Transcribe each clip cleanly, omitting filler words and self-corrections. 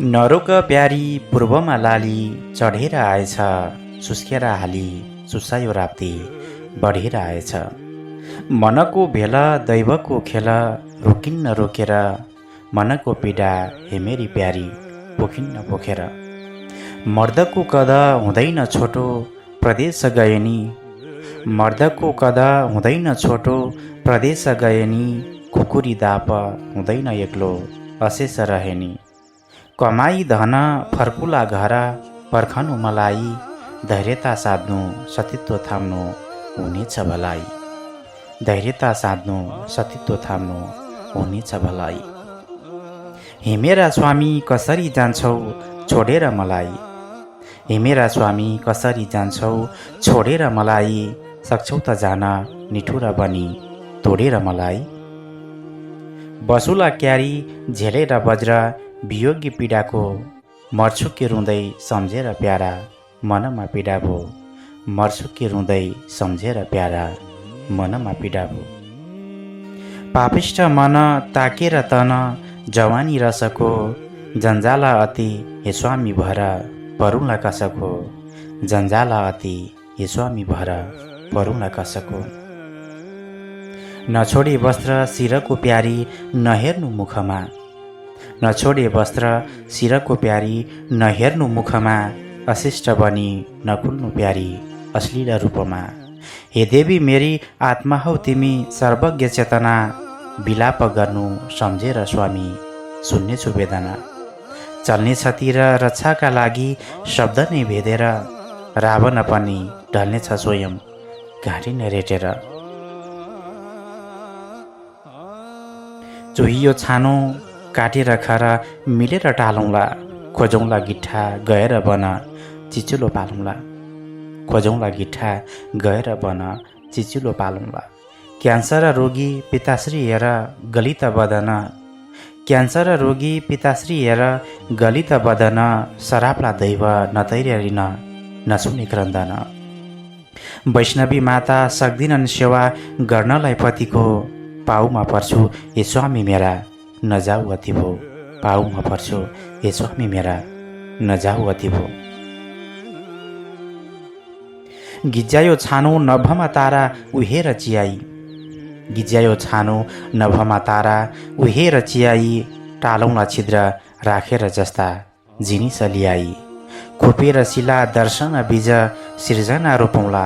नरोक प्यारी पूर्वमा लाली चढेर आएछ, सुस्केर हाली सुसायो राप्ती बढेर आएछ। मनको भेल दैवको खेल रोकिन्न रोकेर, मनको पीडा हे मेरी प्यारी पोखिन्न पोखेर। मर्दको कद हुँदैन छोटो प्रदेश गएनी, मर्दको कद हुँदैन छोटो प्रदेश गएनी। कुकुरी दाप हुँदैन एक्लो अशेष रहेनी। कमाई धन फर्कुला घर पर्खनु मलाई, धैर्यता साध्नु सतीत्व थाम्नु हुनेछ भलाई। धैर्यता साध्नु सतीत्व थाम्नु हुनेछ भलाई। हे मेरा स्वामी कसरी जान्छौ छोडेर मलाई, हे मेरा स्वामी कसरी जान्छौ छोडेर मलाई। सक्छौ त जान निठुर बनी तोडेर मलाई। बसुला क्यारी झेलेर वज्र वियोगी पीडाको, मर्छु कि रुँदै सम्झेर प्यारा मनमा पीडा भो। मर्छु कि रुँदै सम्झेर प्यारा मनमा पीडा भो। पापिष्ट मन ताकेर तन जवानी रसको, जन्जाला अति हे स्वामी भर परुला कसको। जन्जाला अति हे स्वामी भर परुला कसको। नछोडे वस्त्र शिरको प्यारी नहेर्नु मुखमा, नछोडे वस्त्र शिरको प्यारी नहेर्नु मुखमा। अशिष्ट बनी नखुल्नु प्यारी अश्लील रूपमा। हे देवी मेरी आत्मा हौ तिमी सर्वज्ञ चेतना, विलाप गर्नु सम्झेर स्वामी सुन्नेछु वेदना। चल्ने छतिर रक्षाका लागि शब्द नै भेदेर, रावण पनि ढल्नेछ स्वयं घाँटी नै रेटेर। चुहियो छानो काटेर खर मिलेर टालौँला, खोजौँला गिट्ठा गएर बन चिचुलो पालौँला। खोजौँला गिट्ठा गएर बन चिचुलो पालौँला। क्यान्सर रोगी पिताश्री हेर गलित बदन, क्यान्सर रोगी पिताश्री हेर गलित बदन। सराप्ला दैव नतैरिन नसुने क्रन्दन। वैष्णवी माता सक्दिनन् सेवा गर्नलाई पतिको, पाउमा पर्छु हे स्वामी मेरा नजाऊ अति भो। पाउमा पर्छु हे स्वामी मेरा नजाऊ अति भो। गिज्जायो छानो नभमा तारा उहेर चियाई, गिज्जायो छानो नभमा तारा उहेर चियाई। टालौँला छिद्र राखेर जस्ता जिनिस ल्याई, खोपेर शिला दर्शन बीज सिर्जना रोपौँला।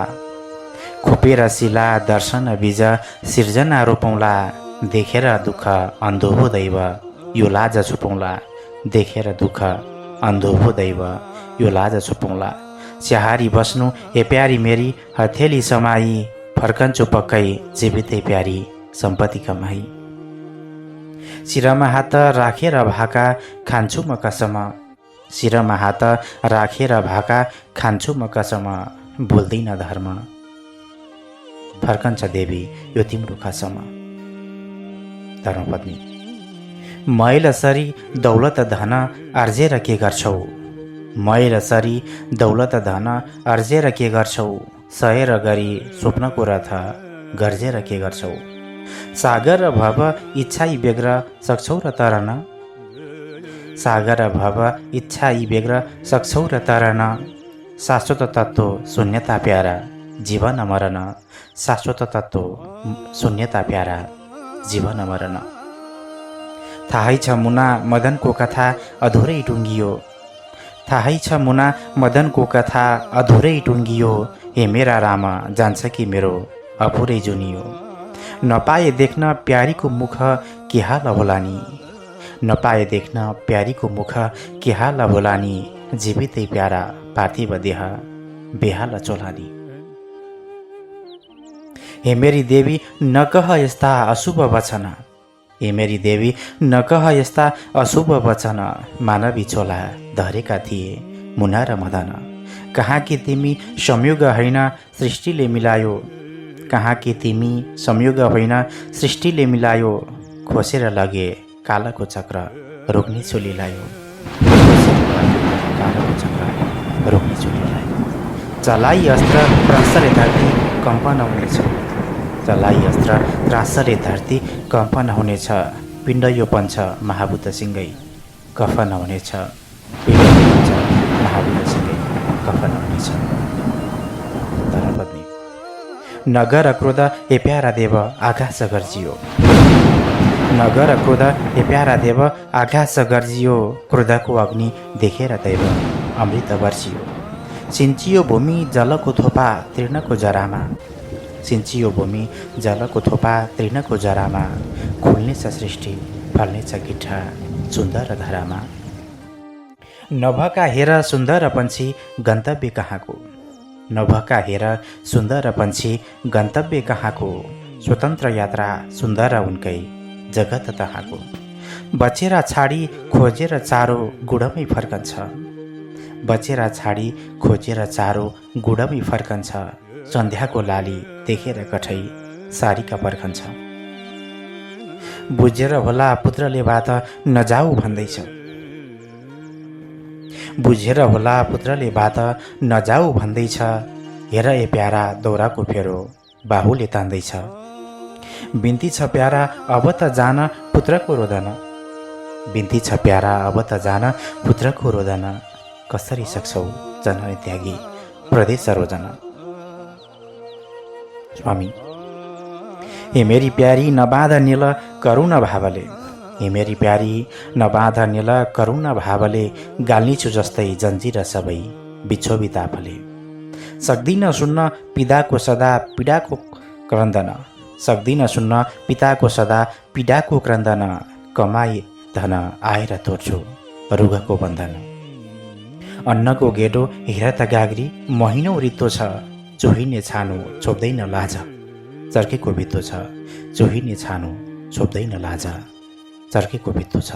खोपेर शिला दर्शन बीज सिर्जना रोपौँला। देखेर दुःख अन्धो हो दैव यो लाज छुपौँला। देखेर दुःख अन्धो हो दैव यो लाज छुपौँला। स्याहारी बस्नु हे प्यारी मेरी हथेली समाई, फर्कन्छु पक्कै जीवितै प्यारी सम्पत्ति कमाई। शिरमा हात राखेर भाका खान्छु म कसम, शिरमा हात राखेर भाका खान्छु म कसम। भुल्दिन धर्म फर्कन्छ देवी यो तिम्रो कसम। धर्मपत्नी मैल सरी दौलत धन अर्जेर के गर्छौ, मैल सरी दौलत धन अर्जेर के गर्छौ। सहेर गरी स्वप्नको रथ गर्जेर के गर्छौ। सागर भव इच्छा यी बेग्र सक्छौ र तरन, सागर भव इच्छा यी बेग्र सक्छौ र तरन। शाश्वत तत्त्व शून्यता प्यारा जीवन मरण, शाश्वत तत्त्व शून्यता प्यारा जीवन मरण। थाहै छ मुना मदनको कथा अधुरै टुङ्गियो, थाहै छ मुना मदनको कथा अधुरै टुङ्गियो। हे मेरा राम जान्छ कि मेरो अपुरै जुनियो। नपाए देख्न प्यारीको मुख के हाल होला नि, नपाए देख्न प्यारीको मुख के हाल होला नि। जीवितै प्यारा पार्थिव देह बेहाल चोलानी। हे मेरी देवी नकह यस्ता अशुभ वचन, हे मेरी देवी नकह यस्ता अशुभ वचन। मानवी चोला धरेका थिए मुना र मदन। कहाँ कि तिमी संयोग होइन सृष्टिले मिलायो, कहाँ कि तिमी संयोग होइन सृष्टिले मिलायो। खोसेर लगे कालको चक्र रोक्ने चोली लायो, कालको चक्र रोक्ने चोली लायो। चलाई अस्त्र त्रासरे धरती कम्पन हुनेछ, चलाई अस्त्र त्रासरे धरती कम्पन हुनेछ। पिण्ड यो पन्छ महाभूत सिंगै कफन हुनेछ, महावीरसँगै कफन हुनेछ। तर पत्नी नगर क्रोध ए प्यारा देव आकाश गर्जियो, नगर क्रोध ए प्यारा देव आकाश गर्जियो, क्रोधको अग्नि देखेर दैव अमृत वर्षियो। सिन्चियो भूमि जलको थोपा तीर्णको जरामा, सिन्चियो भूमि जलको थोपा तीर्णको जरामा, खुल्नेछ सृष्टि फल्नेछ गिट्ठा सुन्दर धरामा। नभका हेर सुन्दर पन्छी गन्तव्य कहाँको, नभका हेर सुन्दर पन्छी गन्तव्य कहाँको, स्वतन्त्र यात्रा सुन्दर उनकै जगत तहाँको। बचेर छाडी खोजेर चारो गुडमै फर्कन्छ, बचेर छाडी खोजेर चारो गुडमै फर्कन्छ, सन्ध्याको लाली देखेर कठै सारीका पर्खन्छ। बुझेर होला पुत्रले बात नजाऊ भन्दैछ, बुझेर होला पुत्रले बात नजाऊ भन्दैछ, हेर ए प्यारा दौराको फेरो बाहुले तान्दैछ। बिन्ती छ प्यारा अब त जान पुत्रको रोदन, बिन्ती छ प्यारा अब त जान पुत्रको रोदन, कसरी सक्छौ जननी त्यागी प्रदेश रोजन। स्वामी हे मेरी प्यारी नबाध नील करुण भावले, हे मेरी प्यारी नबाध नील करुण भावले, गाल्नेछु जस्तै जन्जिर सबै बिछोबी तापले। सक्दिन सुन्न पिताको सदा पीडाको क्रन्दन, सक्दिन सुन्न पिताको सदा पीडाको क्रन्दन, कमाई धन आएर तोड्छु रुघको बन्धन। अन्नको गेडो हेर त गाग्री महिनौ रित्तो छ, चोहिने छानो छोप्दैन लाज, चर्केको भित्तो छ चोहिने छानो छोप्दैन लाज, चर्केको भित्तो छ।